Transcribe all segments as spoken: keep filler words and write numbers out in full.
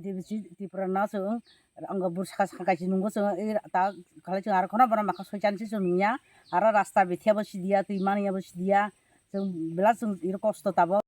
Debisi Tripura no chwng, ang bwswk kaisa nungo chwng, ei ta khalai chwng aro kheno bono makha soitan se chwng nungya, aro rasta bethiya bo sidiya, twi manya bo sidiya, chwng belai chwng iro kosto tabok.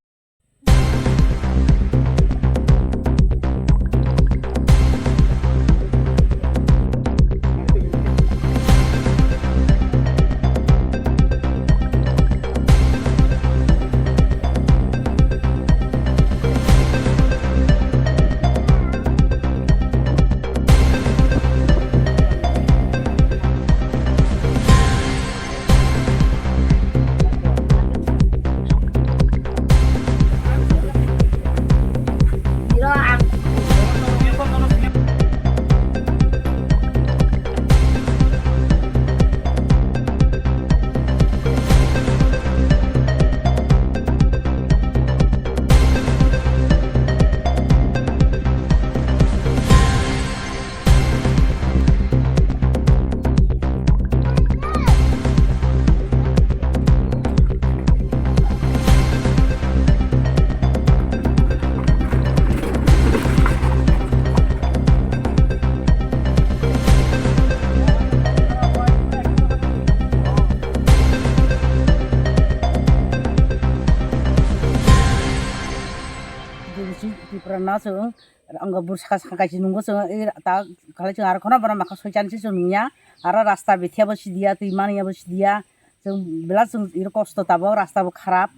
Tripura no chwng, ang bwswk kaisa nungo chwng, ei ta khalai chwng aro kheno bono makha soitan se chwng nungya, aro rasta bethiya bo sidiya, twi manya bo sidiya, chwng belai chwng iro kosto tabok, rasta bo kharap,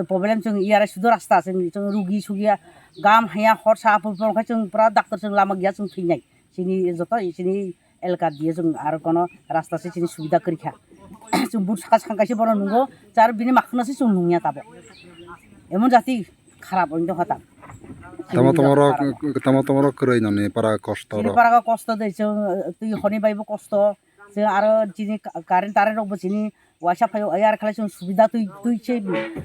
problem chwng iyare sudo rasta chwng, chwng rugi sugi gam haya hor sa apor por khai chwng pura doctor chwng lama giya chwng thwinai. Chini joto chini elaka diye chwng aro kono rasta se chini subida kwrwi kha. Chwng bwswk kaisa bono nungo, char bini makhno se chwng nungya tabok. Emon jati kharap oino hota. Tamo tamo rok, tamo tamo rok kwrwi noni para kosto chini rok. Para kosto de chwng, twi honi bai bo kosto. Chwng aro chini ka-, current tarrent rok bo chini waisa phaio, ayar khalai chwng subida twi, twi se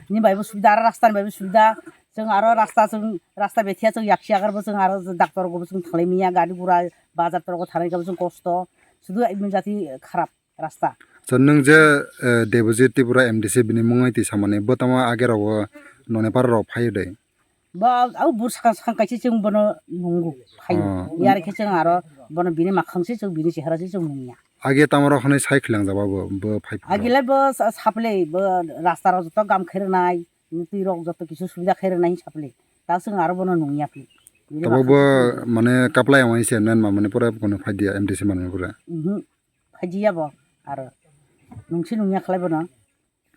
ni bai bo subida, aro rasta ni bai bo subida. Chwng aro rasta chwng, rasta bethiya chwng yaksi agar bo chwng aro doctor rok bo chwng thanglai manya, gari gura bazar torok thanai kabo chwng kosto. Sudu jati kharap rasta. Acha, nwng je, eh, Debojit Tripura M D C bini mungwi twi samani, bo tamo age rogo noni para rok phaio de? Bo, abo bur sakang sakang kaisa chwng bono nungo, phaio. Oh. Yar khe chwng aro bono bini makhang se chwng, bini chehara se chwng nungya. Age tamo rok hwnwi sai khwlangja ba bo, bo phai phuru? Age lai bo sa-, saple, bo rasta rok joto gam khairwnai, twi rok joto kisu subida khairwnai saple. Ta chwng aro bono nungya phi. Bini makhang se chwng nungya. Tabo bo mane kaplai wngwi se nen ma mane pore bono phai dia M D C manwi pore? Mhm. Phaijiya bo aro. Nungsi nungya khlai bono.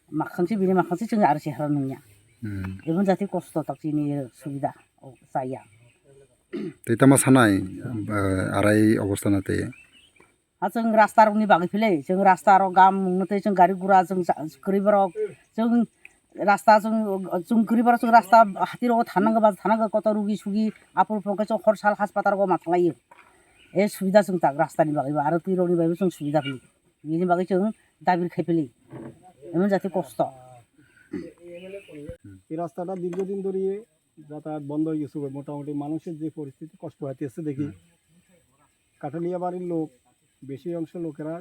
Makhangsi bini makhangsi chwng aro chehara nungya. Hmm. Ebon jati kosto tak chini subida o chaya. Tei tamo sanai, eh, arai obostha na tei? Ha chwng rasta rokni bagwi philai, chwng rasta rok gam mungno tei chwng gari gura chwng cha-, kwrwi borok chwng rasta chwng, chwng kwrwi borok chwng rasta hati rogo thanango ba thanango kotor rugi sugi apor pore chwng hor sal haspatal rok ma thanglaiyo. E subida chwng tak rasta ni bagwi bo aro twi rokni bagwi chwng subida philai. Bini bagwi chwng dabir khai philai. Emon jati kosto. এই রাস্তাটা দীর্ঘদিন ধরে যাতায়াত বন্ধ হয়ে গেছে, মোটামুটি মানুষের যে পরিস্থিতি, কষ্ট হইতেছে দেখি। হুম। কাঠালিয়া বাড়ির লোক, বেশি অংশ লোকেরা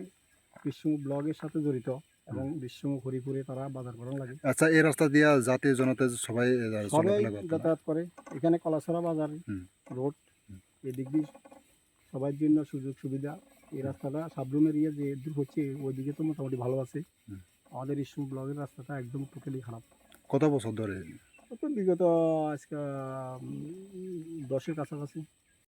বিশ্বমুখ ব্লগের সাথে জড়িত এবং হুম। বিশ্বমুখ হরিপুরে তারা বাজার করার লাগে। আচ্ছা, এই রাস্তা দিয়া জাতীয় জনতা সবাই, এ, সবাই চলাফেরা করতো না? যাতায়াত করে। এখানে কলাছড়া বাজার হুম। রোড, হুম। এদিক দিয়ে সবার জন্য সুযোগ সুবিধা। এই রাস্তাটা সাবরুম এরিয়া যে দূর হচ্ছে, ওইদিকে তো মোটামুটি ভালো আছে। হুম। আমাদের ইসুম ব্লকের রাস্তাটা একদম টোটালি খারাপ। কত বছর ধরে? ও তো বিগত আজকে, উম, দশের কাছাকাছি।